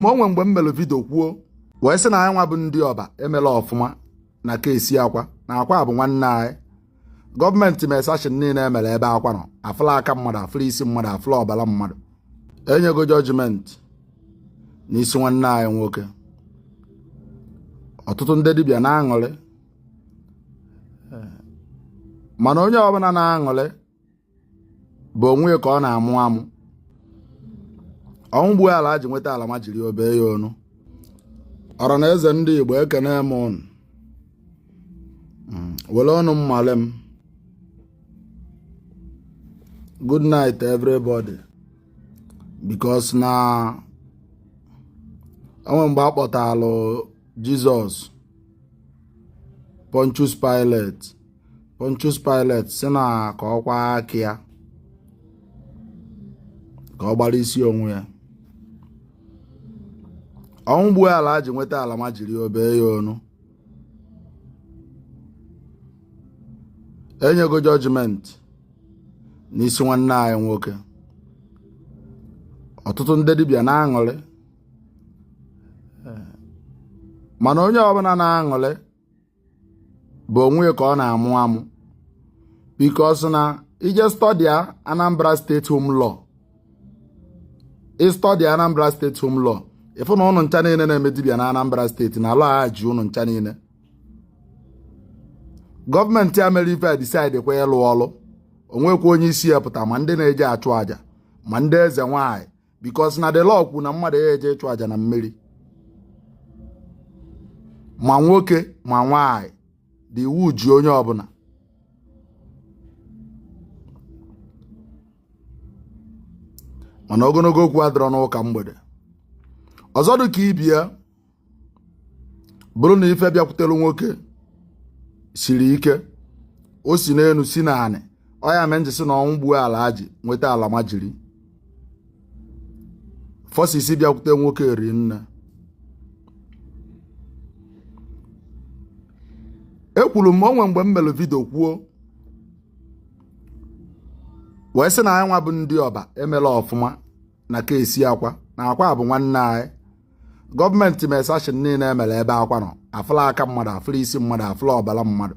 Ma o nwe mgbe m mere video kwuo wee sị na anyị nwa bụ ndị Ọba emela ọfụma na case Akwa, na Akwa bụ nwanne anyị. Gọọmenti mee searching niile emere ebe Akwa nọ, afụla aka mmadụ, afụla isi mmadụ, afụla ọbara mmadụ. Enyego judgment n'isi nwanne anyị nwoke. Ọtụtụ ndị dibịa na-aṅụrị, mana onye ọbụla na-aṅụrị bụ onwe ka ọ na-amụ amụ. Ọnwụ gbuo ala ji nweta ala ma jiri obe ya ọnụ. Ọra na eze ndị Igbo, ekene m ụnụ. Were ọnụ mmale m. Good night, everybody, because na enwe mgbe a kpọtalụ Jizọs Pontius Pilate, Pontius Pilate sị na ka ọ kwa aka ya ka ọ gbara isi onwe ya. Ọnwụ gbuo ala ji nweta ala ma jiri obe ya ọnụ. Enyego judgment n'isi nwanne anyị nwoke. Ọtụtụ ndị dibịa na-aṅụrị, mana onye ọbụla na-aṅụrị bụ onwe ka ọ na-amụ amụ, because na i je study Anambra State Home Law, ị study Anambra State Home Law, ị fụ na ụnụ ncha niile na-eme dibịa na Anambra State na ala a ji ụnụ ncha niile. Gọọmenti a mere ife a decide kwa ịlụ ọlụ onwekwa onye isi ya pụta, ma ndị na-eje achụ aja, ma ndị eze nwaanyị, because na the law kwu na mmadụ ya eje ịchụ aja na mmiri, ma nwoke ma nwaanyị, the iwu ji onye ọbụla. Mana ogologo okwu adịrọ n'ụka mgbede. Ọzọ dị ka ibe ya bụrụ na ife bịakwutere nwoke siri ike, o si n'elu si n'anị. Ọ ya mee m ji sị na ọnwụ gbuo ala ji nweta ala ma jiri forces bịakwute nwoke eri nne. Ekwuru m, onwe mgbe m mere video kwuo wee sị na anyị nwa bụ ndị Ọba emela ọfụma na case Akwa, na Akwa bụ nwanne anyị. Gọọmenti mee searching niile emere ebe Akwa nọ, afụla aka mmadụ, afụla isi mmadụ, afụla ọbara mmadụ.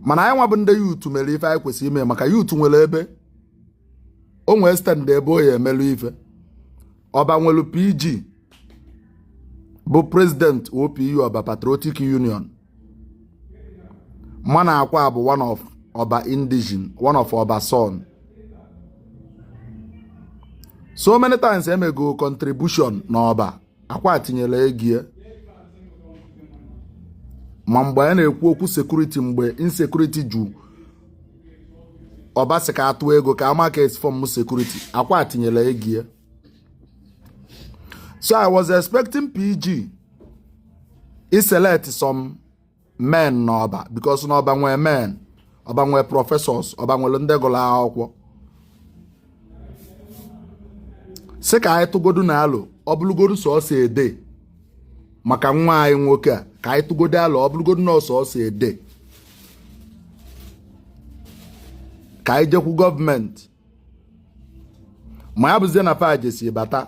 Mana anyị nwa bụ ndị youth mere ife anyị kwesịrị ime, maka youth nwere ebe o nwee stand ebe o ya emelu ife. Ọba nwelu PG bụ president OPU, Ọba Patriotic Union, mana Akwa bụ one of Ọba indigene, one of Ọba son. So many times emego contribution n'Ọba, Akwa tinyere ego. Ma mgbe a na-ekwu okwu security, mgbe insecurity ju Ọba, sị ka atụ ego ka ama ka esi form security, Akwa tinyere ego. So I was expecting PG select some men n'Ọba, because n'Ọba nwee men, Ọba nwee professors, Ọba nwere ndị gụrụ akwụkwọ, sị ka anyị tụgodu na alụ, ọ bụrụgodu sọọsọ ede maka nwa anyị nwoke a, ka anyị tụgodu alụ, ọ bụrụgodu na ọsọsọ ede, ka anyị jekwu gọọmenti. Ma ya bụzie na fa jesi bata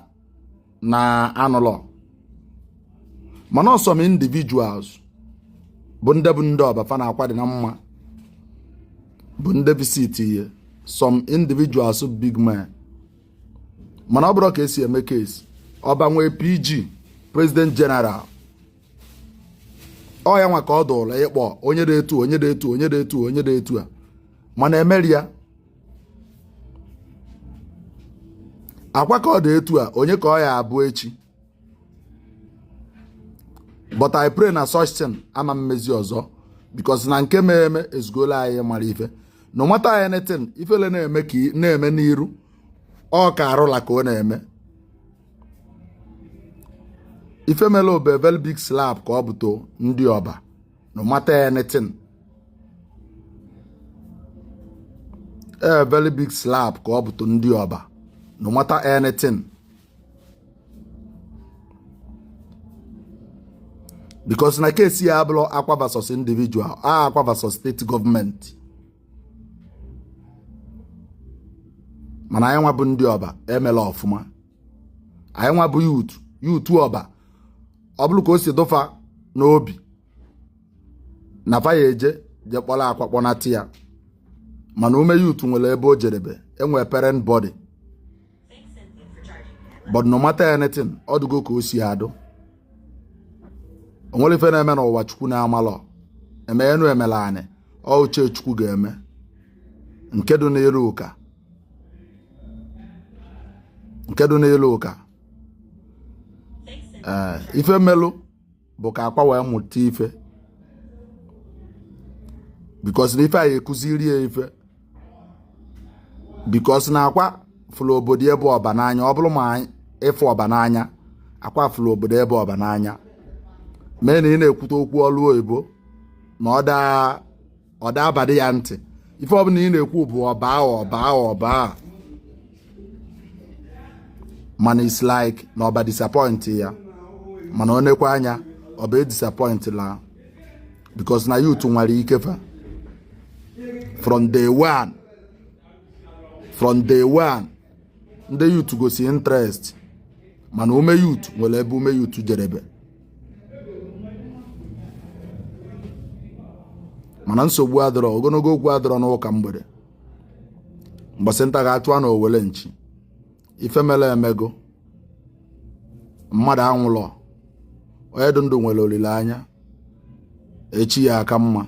na anụlọ, mana some individuals bụ ndị bụ ndị Ọba fa na Akwa dị na mma, bụ ndị visit ihe some individuals, big man. Mana ọ bụrụ ka esi eme case, Ọba nwee PG, president general, ọ ya nwa ka ọ dụrụ ịkpọ onye dị etu, onye dị etu, onye dị etu, onye dị etu a, mana emeri ya. Akwa ka ọ dị etu a, onye ka ọ ya abụ echi? But I pray na such thing ama mmezi ọzọ, because na nke mee eme ezugola anyị mara ife. No matter anything, ifele na-eme ka na-eme n'iru, ọ ka arụla ka ọ na-eme. Ife mele obe very big slap ka ọ bụ to ndị Ọba. No matter anything, a very big slap ka ọ bụ to ndị Ọba. No matter anything, because na case ya abụrụ Akwa versus individual, a Akwa versus state government. Mana anyị nwa bụ ndị Ọba emela ọfụma. Anyị nwa bụ youth, youth Ọba, ọ bụrụ ka o si dụfa n'obi na fa ya eje je kpọrọ Akwa kpọnata ya. Mana Ume Youth nwere ebe o jedebe, enwere parent body. But no matter anything, ọ dụgo ka o si adụ. O nwere ife na-eme n'ụwa Chukwu na-amalọ eme enu emela anyị. Ọ uche Chukwu ga-eme nke dị n'elu ụka, nke dị n'elu ụka. Ee, ife melụ bụ ka Akwa wee mụta ife, because na ife anyị ekụziri ya ife, because na Akwa fụrụ obodo ebe Ọba n'anya. Ọ bụrụ ma ịfụ Ọba n'anya, Akwa fụrụ obodo ebe Ọba n'anya. Mee na ị na-ekwute okwu ọlụ oyibo na ọ daa abadị ya ntị. Ife ọbụla ị na-ekwu bụ Ọba, Ọba, Ọba. Mana it's like na Ọba disappoint ya. Mana ọ nekwa anya, Ọba e disappoint la, because na youth nwere ike fa from day one. From day one, ndị youth gosi interest. Mana Ume Youth nwere ebe Ume Youth jedebe. Mana nsogbu adịrọ, ogologo okwu adịrọ n'ụka mgbede. Mbọsị nta ga-achụa na owele nchi. Ife mere emego, mmadụ anwụlọ, onye dị ndụ nwere olileanya echi ya aka mma.